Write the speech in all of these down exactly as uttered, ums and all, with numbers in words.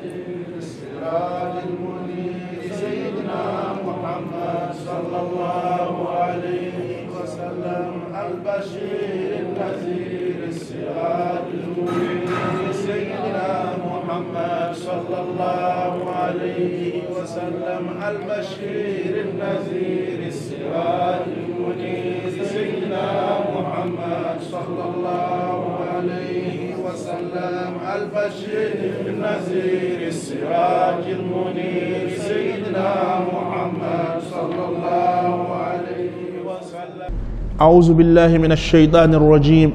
السراج المنير سيدنا محمد صلى الله عليه وسلم، البشير النذير السراج المنير سيدنا محمد صلى الله عليه وسلم، البشير النذير السراج المنير سيدنا محمد صلى الله عليه وسلم، البشير النذير السراج المنير سيدنا محمد صلى الله عليه وسلم. أعوذ بالله من الشيطان الرجيم.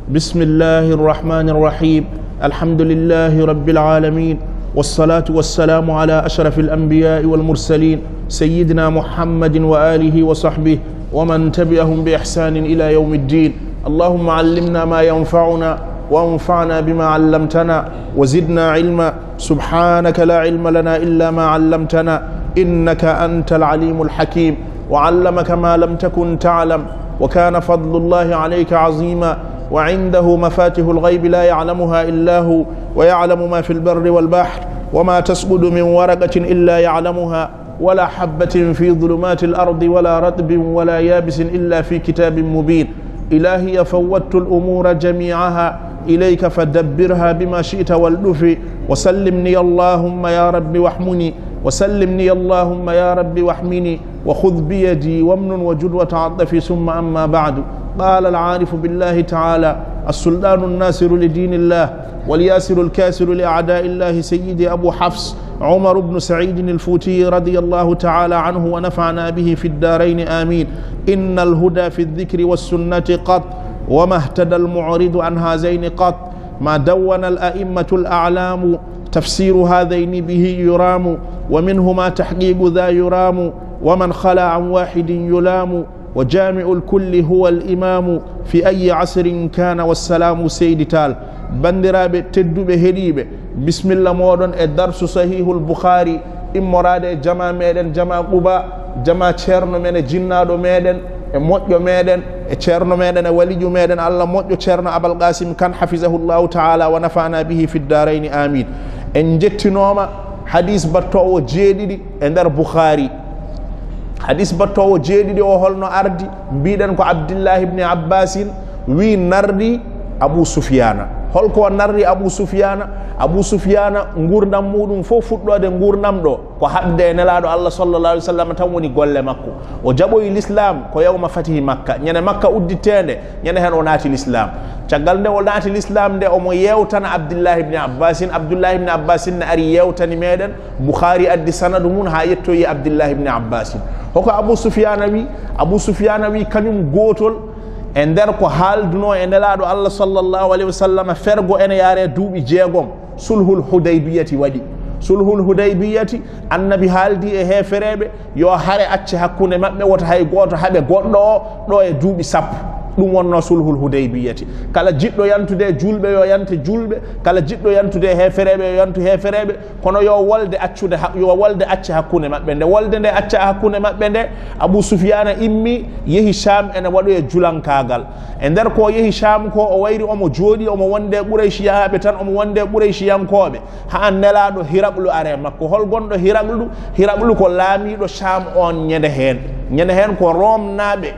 بسم الله الرحمن الرحيم. الحمد لله رب العالمين، والصلاة والسلام على أشرف الأنبياء والمرسلين سيدنا محمد وآله وصحبه ومن تبعهم بإحسان إلى يوم الدين. اللهم علمنا ما ينفعنا وانفعنا بما علمتنا وزدنا علما. سبحانك لا علم لنا إلا ما علمتنا إنك أنت العليم الحكيم. وعلمك ما لم تكن تعلم، وكان فضل الله عليك عظيما، وعنده مفاتح الغيب لا يعلمها إلا هو، ويعلم ما في البر والبحر، وما تسقط من ورقة إلا يعلمها، ولا حبة في ظلمات الأرض ولا رطب ولا يابس إلا في كتاب مبين. إلهي فوضت الأمور جميعها إليك فدبرها بما شئت والطف، وسلمني اللهم يا رب واحمني، وسلمني اللهم يا رب واحمني، وخذ بيدي وامنن وجد وتعاطف، ثم أما بعد. قال العارف بالله تعالى السلطان الناصر لدين الله والياسر الكاسر لأعداء الله سيدي أبو حفص عمر بن سعيد الفوتي رضي الله تعالى عنه ونفعنا به في الدارين آمين. إن الهدى في الذكر والسنة قط، وما اهتدى المعرض عن هذين قط، ما دون الأئمة الأعلام تفسير هذين به يرام، ومنهما تحقيق ذا يرام، ومن خلا عن واحد يلام، وجامع الكل هو الإمام في أي عصر كان. والسلام سيدي تال. Banndiraaɓe tedduɓe heɗiiɓe, bisimilla mooɗon e darsu Sahihul Bukhari, immoraade e jama meɗen, jama Quba, jama ceerno men e jinnaaɗo meɗen e moƴƴo meɗen e ceerno meɗen e waliyu meɗen Allah moƴƴo, ceerno Abal Qasim Kan, hafizahullahu ta'ala wa nafa'ana bihi fid darayni, amin. En njettinooma hadis battoowo jeeɗiɗi e nder Bukhari. Hadis battoowo jeeɗiɗi o, holno ardi? Mbiɗen ko Abdillahi ibni Abbasin wi narri Abu Sufyana. Holko o narri Abu Sufyana? Abu Sufyana, ngurdam muɗum fof fuɗɗoode ngurdam ɗo, ko haɓde e Nelaaɗo Allah sallallahu alaihi wasallam tan woni golle makko. O jaɓoyi l'islam ko yawma fatihi Makka, ñande Makka udditteende, ñande heen o naati l'islam. Caggal nde o naati l'islam nde, omo yeewtana Abdillahi ibni Abbasin. Abdillahi ibni Abbasin ne ari yeewtani meɗen. Bukhari addi sanadu mum haa yettoyi Abdillahi ibni Abbasin. Hoko Abu Sufyana wi? Abu Sufyana wi kañum gootol e nder ko haaldunoo e Nelaaɗo Allah sallallahu alaihi wasallam, fergo ene yaare duuɓi jeegom, sulhul Hudaybiyati waɗi. Sulhul Hudaybiyati, Annabi haaldi e heefereeɓe yo hare acce hakkunde maɓɓe, wota hay gooto haɓe goɗɗo o ɗo e duuɓi sappo. Ɗum wonnoo sulhul Hudaybiyati. Kala jiɗɗo yantude e juulɓe yo yante juulɓe, kala jiɗɗo yantude e heefereeɓe yo yantu heefereeɓe, kono yo wolde accude ha-, yo wolde acce hakkunde maɓɓe. Nde wolde nde acca hakkunde maɓɓe nde, Abu Sufyana immi, yehi Sham ene waɗoya julankaagal. E nder ko yehi Sham ko, o wayri omo jooɗi, omo wonde Qurayshiyaɓe tan, omo wonde Qurayshiyankooɓe, haa Nelaaɗo Hiraqlu are makko. Hol gonɗo Hiraqlu? Hiraqlu ko laamiiɗo Sham on ñande heen. Ñande heen ko Romnaaɓe,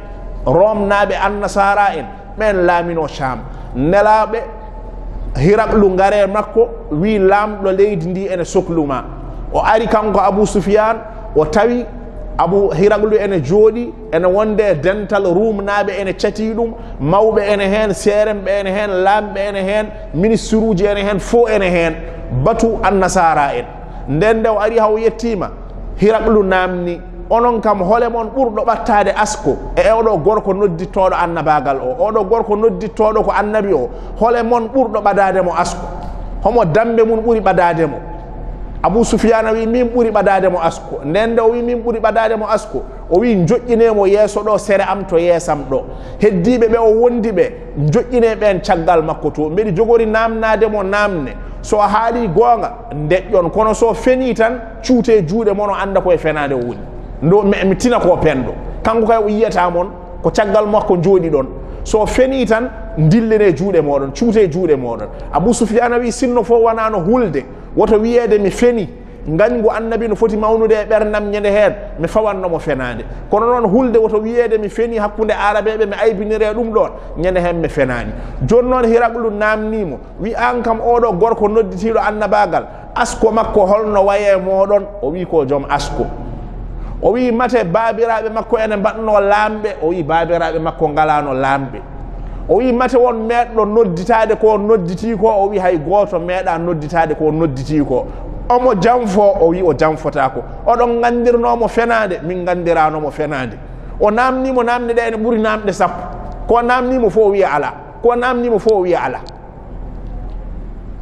Romnaaɓe Annasaara en, ɓeen laaminoo Sham. Nelaaɓe Hiraqlu ngare makko, wi laamɗo leydi ndi ene soklu ma. O ari kanko Abu Sufyan, o tawi Abu Hiraqlu ene jooɗi, ene wonde dental Rumnaaɓe ene cati ɗum, mawɓe ene heen, seeremɓe ene heen, laamɓe ene heen, ministruuji ene heen, fof ene heen, batu Annasaara en. Nden nde o ari haa o yettiima, Hiraqlu naamni, "Onon kam, hole mon ɓurɗo ɓattaade asko e oɗo gorko noddittooɗo annabaagal o? Oɗo gorko noddittooɗo ko annabi o, hole mon ɓurɗo ɓadaade mo asko? Homo dambe mum ɓuri ɓadaade mo?" Abu Sufyana wi, "Min ɓuri ɓadaade mo asko." Nden nde o wi, "Min ɓuri ɓadaade mo asko," o wi, "Njoƴƴinee mo yeeso ɗo, sere am to yeesam ɗo. Heddiiɓe ɓe o wondi ɓe, njoƴƴinee ɓeen caggal makko to. Mbeɗi jogori naamnaade mo naamne. So o haalii goonga, ndeƴƴon. Kono so o fenii tan, cuutee juuɗe mon, o annda ko e fenaande o woni. Ndo mi, mi tina ko penɗo. Kanko kay o yiyata mon, ko caggal makko njooɗiɗon. So o fenii tan, ndillenee juuɗe mooɗon, cuutee juuɗe mooɗon." Abu Sufyana wi, "Sinno fof wanaano hulde, Woto wiyeede mi feni. Ngañgu Annabi no foti mawnude e ɓerndam, ñande heen mi fawanno mo fenaande. Kono noon, hulde woto wiyeede mi feni hakkunde Aarabeeɓe, mi aybiniree ɗum ɗoon, ñande heen mi fenaani. Jooni noon, Hiraqlu naamnii mo, wi, "Aan kam, ooɗo gorko nodditiiɗo annabaagal, asko makko holno wayi e mooɗon?" O wi, "Ko jom asko." O wi, "Mate baabiraaɓe makko ene mbaɗnoo laamɓe?" O wi, "Baabiraaɓe makko ngalaano laamɓe." O wi, "Mate won meeɗɗo nodditaade ko nodditii ko?" O wi, "Hay gooto meeɗaa nodditaade ko nodditii ko." Omo janfo? O wi, "O janfotaako." "Oɗon nganndirnoo mo fenaande?" "Min nganndiraano mo fenaande." O naamnii mo naamne ɗe ene ɓuri naamɗe sappo. Ko naamnii mo fof, o wiya alaa. Ko naamnii mo fof, o wiya alaa.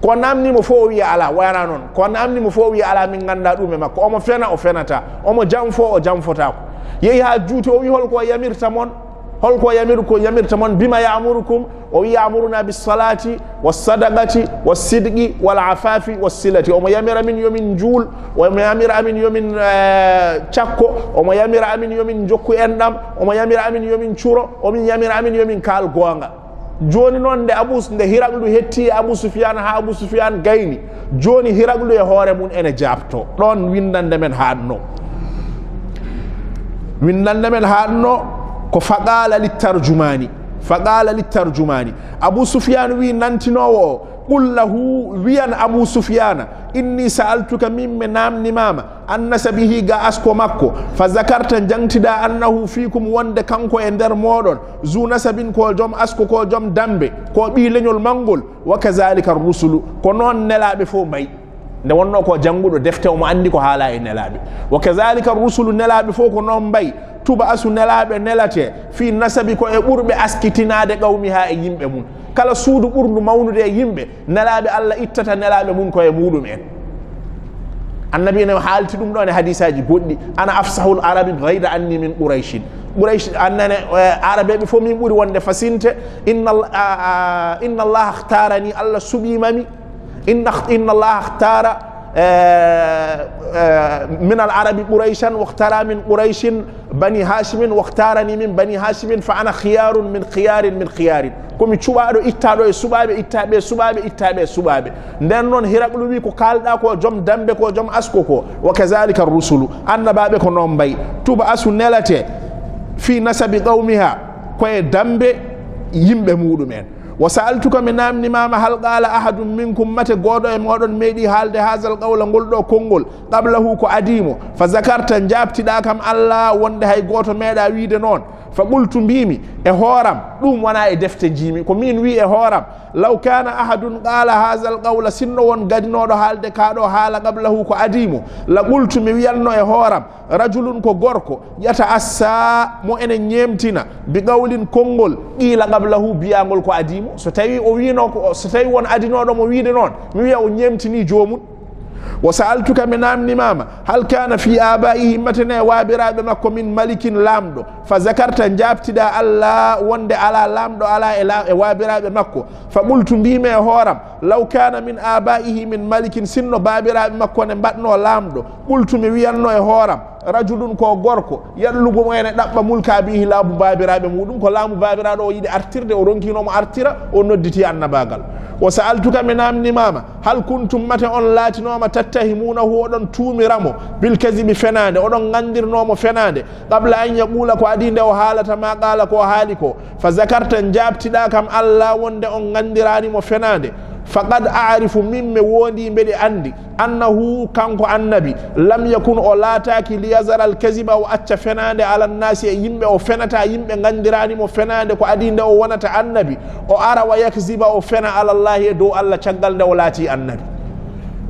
Ko naamnii mo fof, o wiya alaa. Wayra noon, ko naamnii mo fof, o wiya alaa, min nganndaa ɗum e makko. Omo fena, o fenata. Omo janfo, o janfotaako. Yehi haa juuti, o wi, "Holko yamirta mon? Holko yamir-, ko yamirta mon? Bima ya'murukum?" O wi, "Ya'muruna bis-salati was-sadaqati was-sidqi wal-afafi was-silati." Omo yamira min yo min njuul, omo yamira amin yo min, eh, cakko, omo yamira amin yo min njokku enɗam, omo yamira amin yo min curo, omo yamira amin yo min kaal goonga. Jooni noon, nde Abu, nde Hiraqlu hetti e Abu Sufyaan, haa Abu Sufyaan gayni, jooni Hiraqlu e hoore mum ene jaabto. Ɗoon winndannde men haaɗno. Winndannde men haaɗno ko faqaala littarjumaani. Faqaala littarjumaani. Abu Sufyaan wi nantinoowo o, "Qul lahu, wiyan Abu Sufyaana, inni sa'altuka, min mi naamnimaama, an nasabihi, ga asko makko, fa zakarta, njangtiɗaa, annahu fiikum, wonde kanko e nder mooɗon, zu nasabin, ko jom asko, ko jom dambe, ko ɓii leñol manngol, wa kazalika rusulu, ko noon nelaaɓe fof mbayi." Nde wonnoo ko jannguɗo defte, omo anndi ko haalaa e nelaaɓe. "Wa kazalika rusulu, nelaaɓe fof ko noon mbayi, tuba asu, nelaaɓe nelate, fii nasabi, ko e ɓurɓe askitinaade, qawmiha, e yimɓe mum. Kala suudu ɓurndu mawnude e yimɓe, nelaaɓe Allah ittata nelaaɓe mum ko e muɗum en." Annabi ene haalti ɗum ɗoon e hadiisaaji goɗɗi, "Ana afsahul arabi gayra anni min Qurayshin." Quraysh, annene, eh, Arabeeɓe fof min ɓuri wonde fasinte. "Inna, a, a, inna Allah akhtarani, Allah suɓiima mi. Inna, inna Allah akhtara, eh, eh, min al arabi Qurayshan, wa akhtara min Qurayshin bani Hashimin, wa akhtarani min bani Hashimin, fa ana khiyarun min khiyarin min khiyarin." Ko mi cuɓaaɗo ittaaɗo e suɓaaɓe, ittaaɓe e suɓaaɓe, ittaaɓe e suɓaaɓe. Nden noon, Hiraqlu wi, "Ko kaalɗaa ko jom dambe, ko jom asko ko. Wa kazalika rusulu, annabaaɓe ko noon mbayi. Tuba asu nelate fi nasabi qawmiha, ko e dambe yimɓe muɗum en. Wa sa'altuka, mi naamnimaama, hal qala ahadun minkum, mate gooɗo e mooɗon meeɗi haalde haazal qawla, ngol ɗo konngol, qablahu, ko adii mo? Fa zakarta, njaabtiɗaa kam Allah, wonde hay gooto meeɗaa wiide noon. Fa qultu, mbiimi e hooram, ɗum wonaa e defte njiimi, ko miin wi e hooram, law kana ahadun qala haazal qawla, sinno won gadinooɗo haalde kaa ɗo haala, qablahu, ko adii mo, la qultu, mi wiyanno e hooram, rajulun, ko gorko, yata'assa, mo ene ñeemtina, bi qawlin, konngol, qila qablahu, biyaangol ko adii mo. So tawi o wiino ko, so tawi won adinooɗo mo wiide noon, mi wiya o ñeemtinii joomum. Wa sa'altuka, mi naamnimaama, hal kana fi abaihi, mate ne waabiraaɓe makko, min malikin, laamɗo. Fa zakarta, njaabtiɗaa Allah, wonde alaa laamɗo, alaa e la-, e waabiraaɓe makko. Fa qultu, mbiimi e hooram, law kana min abaihi min malikin, sinno baabiraaɓe makko ne mbaɗno laamɗo, qultu, mi wiyanno e hooram, rajulun, ko gorko, yatlubu, mo ene ɗaɓɓa, mulka abihi, laamu baabiraaɓe muɗum, ko laamu baabiraaɗo o yiɗi artirde, o ronkiino mo artira, o nodditi annabaagal. Wa sa'altuka, mi naamnimaama, hal kuntum, mate on laatinooma, tattahimunahu, oɗon tuumira mo, bil kazibi, fenaande, oɗon nganndirnoo mo fenaande, qabla an yaqula, ko adii nde o haalata, ma qala, ko o haali ko. Fa zakarta, njaabtiɗaa kam Allah, wonde on nganndiraani mo fenaande. Faqad a'rifu, min mi woondii, mbeɗe anndi, annahu, kanko annabi, lam yakun, o laataaki, liyazara al kaziba, o acca fenaande, ala nnaasi, e yimɓe, o fenata yimɓe, nganndiraani mo fenaande, ko adii nde o wonata annabi, o ara wa yakziba, o fena, ala Llaahi, e dow Allah, caggal nde o laatii annabi.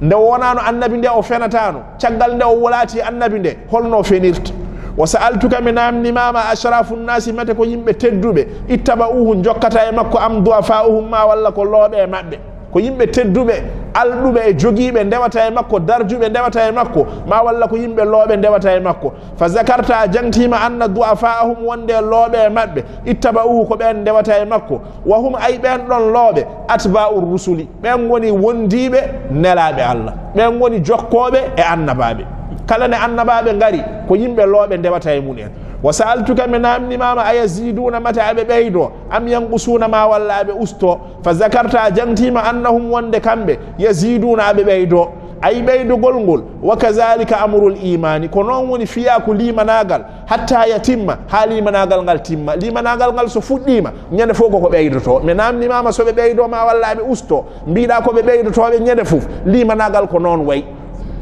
Nde o wonaano annabi nde, o fenataano. Caggal nde o wolaati annabi nde, holno o fenirta? Wa sa'altuka, mi naamnimaama, ashrafu nnaasi, mate ko yimɓe tedduɓe, ittaba'uhu, njokkata e makko, am du'afa'uhum, ma walla ko looɓe e maɓɓe? Ko yimɓe tedduɓe, alɗuɓe e jogiiɓe ndewata e makko, darjuɓe ndewata e makko, ma walla ko yimɓe looɓe ndewata e makko? Fa zakarta, a jangtiima, anna du'afa'ahum, wonde looɓe e maɓɓe, ittaba'uhu, ko ɓeen ndewata e makko. Wa hum, ay ɓeen ɗon looɓe, atba'u rusuli, ɓeen ngoni wondiiɓe nelaaɓe Allah, ɓeen ngoni jokkooɓe e annabaaɓe. Kala nde annabaaɓe ngari, ko yimɓe looɓe ndewata e mum en. Wa sa'altuka, mi naamnimaama, ayaziduuna, mate aɓe ɓeydoo, am yanqusuuna, ma walla aɓe ustoo? Fa zakarta, a jangtiima, annahum, wonde kamɓe, yaziduuna, aɓe ɓeydoo. Ay ɓeydogol ngol, wa kazalika amrul imani, ko noon woni fiyaaku limanaagal, hatta yatimma, haa limanaagal ngal timma. Limanaagal ngal so fuɗɗiima, ñande fof koko ɓeydoto. Mi naamnimaama so ɓe ɓeydo ma walla aɓe usto, mbiɗa ko ɓe ɓeydotooɓe ñande fof. Limanaagal ko noon wayi.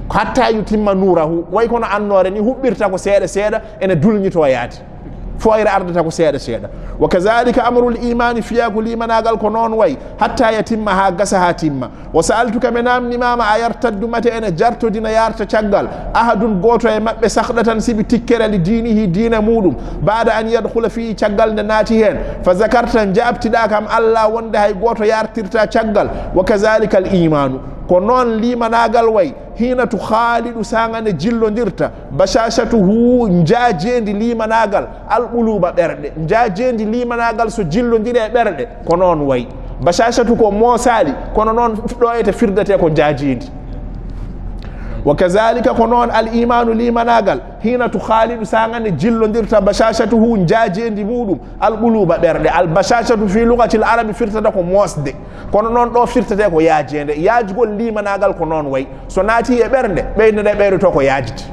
Hatta yutimma nuurahu, wayi kono annoore ni huɓɓirta ko seeɗa seeɗa, ene dulñito yaade. Fooyre ardata ko seeɗa seeɗa. Wa kazalika amrul imani, fiyaaku limanaagal ko noon wayi, hatta yatimma, haa gasa haa timma. Wa sa'altuka, mi naamnimaama, a yartaddu, mate ene jartodina yarta caggal, ahadun, gooto e maɓɓe, sakhdatan, sibi tikkere, li dinihi, diine muɗum, ba'da an yadkhula fihi, caggal nde naati heen, fa zakarta, njaabtiɗaa kam Allah wonde hay gooto yartirta caggal, wa kazalika al imanu, ko noon limanaagal wayi, hina tukhalidu, saanga nde jillondirta, bashashatuhu, njaajeendi limanaagal, al quluba, ɓerɗe. Njaajeendi limanaagal so jillondiri e ɓerɗe, ko noon wayi. Bashashatu ko moosaali, kono noon ɗo ete firdate ko njaajeendi. Wa kazalika, ko noon al imanu limanaagal, hina tukhalidu, saanga nde jillondirta, bashashatuhu, njaajeendi muɗum, al quluba, ɓerɗe. Al bashashatu fi lugatil arabi firtata ko moosde. Kono noon ɗo firtete ko yaajeende. Yaajugol limanaagal ko noon wayi. So naati e ɓernde, ɓeynde nde ɓeydoto ko yaajde.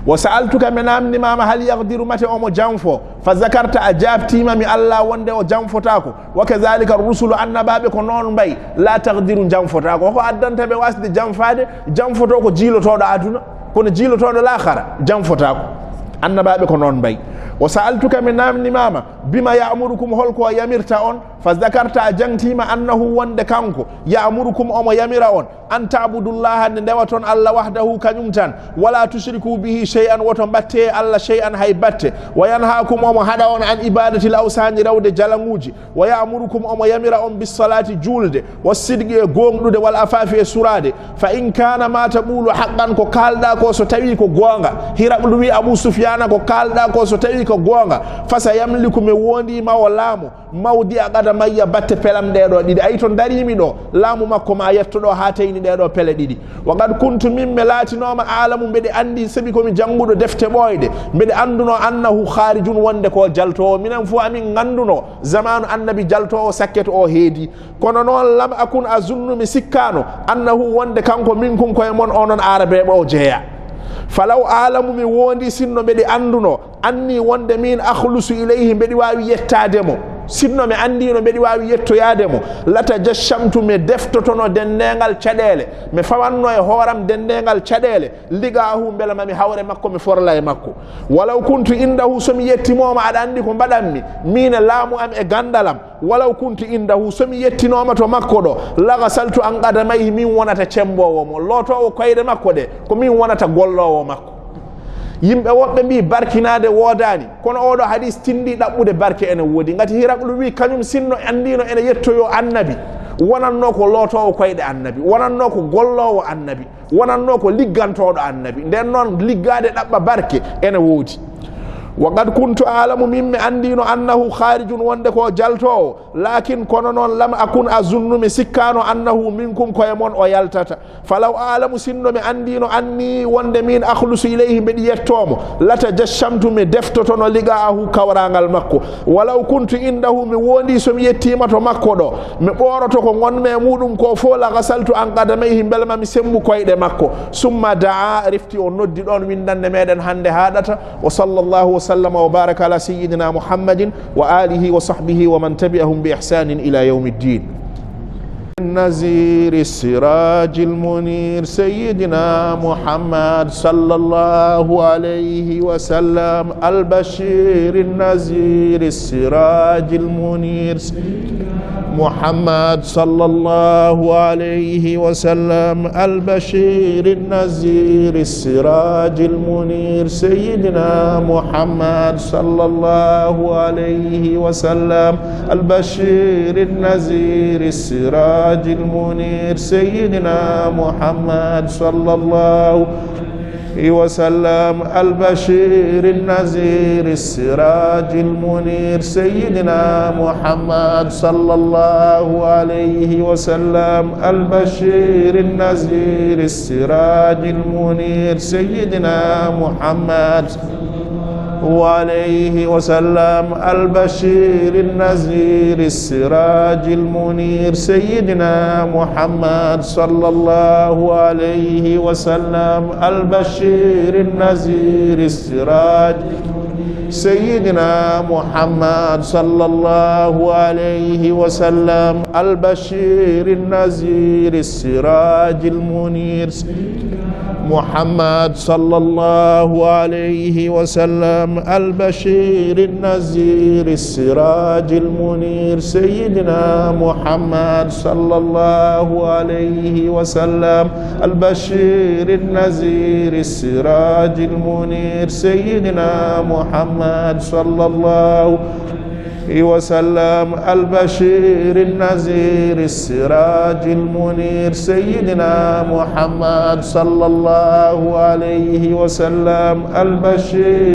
Wa sa'altuka, mi naamnimaama, hal yaqdiru, mate omo janfo? Fa zakarta, a jaabtiima mi Allah wonde o janfotaako. Wa kazalika rusulu, annabaaɓe ko noon mbayi. La taqdiru, janfotaako. Hoko addanta ɓe wasde janfaade? Janfoto ko jiilotooɗo aduna, kono jiilotooɗo laakhara janfotaako. Annabaaɓe ko noon mbayi. Wa sa'altuka, mi naamnimaama, bima ya'murukum, holko o yamirta on? Fa zakarta, a jangtiima, annahu, wonde kanko, ya'murukum, omo yamira on, an ta'budullaha, nde ndewaton Allah, wahdahu, kañum tan, wala tushriku bihi shay'an, woto mbatte e Allah shay'an, hay batte, wa yanhaakum, omo haɗa on, an ibadatil awsani, rewde jalaŋuuji, wa ya'murukum, omo yamira on, bis salati, juulde, wa sidqi, e gooŋɗude, wal afafi, e suraade. Fa in kana ma taqulu haqqan, ko kaalɗa ko so tawi ko goonga, Hiraqlu wi Abu Sufyana, ko kaalɗa ko so tawi ko goonga, fa sa yamliku, mi woondiima o laamo, mawdi'a qadamayya, batte pelam ɗeɗo ɗiɗi. Ay, to dariimi ɗo, laamu makko ma yetto ɗo haa teyni ɗeɗo pele ɗiɗi. Wa qad kuntu, min mi laatinooma, a'lamu, mbeɗe anndi, sabi ko mi jannguɗo defte ɓooyɗe, mbeɗe annduno, annahu kharijun, wonde ko jaltoowo. Minen fof amin ngannduno zamaanu annabi jaltoowo sakket o heedi. Kono noon, lam akun azunnu, mi sikkaano, annahu, wonde kanko, minkum, ko e mon, onon aarabeeɓe, o jeeya. Falaw a'lamu, mi woondi, sinno mbeɗe annduno, anni, wonde min, akhlusu ilayhi, mbeɗi waawi yettaade mo, sinno mi anndiino mbeɗi waawi yettoyaade mo, latajashamtu, mi deftotono denneengal caɗeele, mi fawanno e hooram denneengal caɗeele, liqa'ahu, mbela ma mi hawre makko, mi forla e makko. Walaw kuntu indahu, so mi yettimooma, aɗa anndi ko mbaɗanmi, miin e laamu am e ganndal am, walaw kuntu indahu, so mi yettinooma to makko ɗo, lagasaltu an qadamayhi, min wonata cemmboowo mo, lootoowo koyɗe makko ɗe, ko min wonata golloowo makko. Yimɓe woɓɓe mbii barkinaade woodaani, kono oɗo hadis tinndi ɗaɓɓude barke ene woodi. Ngati Hiraqlu wi, kañum sinno anndiino ene yettoyoo annabi, wonanno ko lootoowo koyɗe annabi, wonanno ko golloowo annabi, wonanno ko liggantooɗo annabi. Nden noon, liggaade ɗaɓɓa barke ene woodi. Wa qad kuntu a'lamu, min mi anndiino, annahu kharijun, wonde ko jaltoowo. Lakin, kono noon, lam akun azunnu, mi sikkaano, annahu minkum, ko e mon o yaltata. Falaw a'lamu, sinno mi anndiino, anni, wonde min, akhlusu ilayhi, mbeɗi yettoo mo, latajashamtu, mi deftotono, liqa'ahu, kawraangal makko. Walaw kuntu indahu, mi woondii so mi yettiima to makko ɗo, mi ɓooroto ko ngonmi e muuɗum ko fof, lagasaltu an qadamayhi, mbela ma mi semmbu koyɗe makko. Summa da'a, refti o noddi ɗoon winndannde meɗen hannde haaɗata. Wa sallallahu wa sallama wa baraka ala sayyidina Muhammadin wa alihi wa sahbihi wa man tabi'ahum bi ihsanin ila yawmi ddin. النذير السراج المنير سيدنا محمد صلى الله عليه وسلم. البشير النذير السراج المنير محمد صلى الله عليه وسلم. البشير النذير السراج المنير سيدنا محمد صلى الله عليه وسلم. البشير النذير السراج المنير سيدنا محمد صلى الله عليه وسلم. البشير النذير السراج المنير سيدنا محمد صلى الله عليه وسلم. البشير النذير السراج المنير سيدنا محمد. عليه وسلم البشير النذير السراج المنير سيدنا محمد صلى الله عليه وسلم البشير النذير السراج سيدنا محمد صلى الله عليه وسلم البشير النذير السراج المنير محمد صلى الله عليه وسلم البشير النذير السراج المنير سيدنا محمد صلى الله عليه وسلم البشير النذير السراج المنير سيدنا محمد صلى الله عليه وسلم البشير النذير السراج المنير سيدنا محمد صلى الله عليه وسلم البشير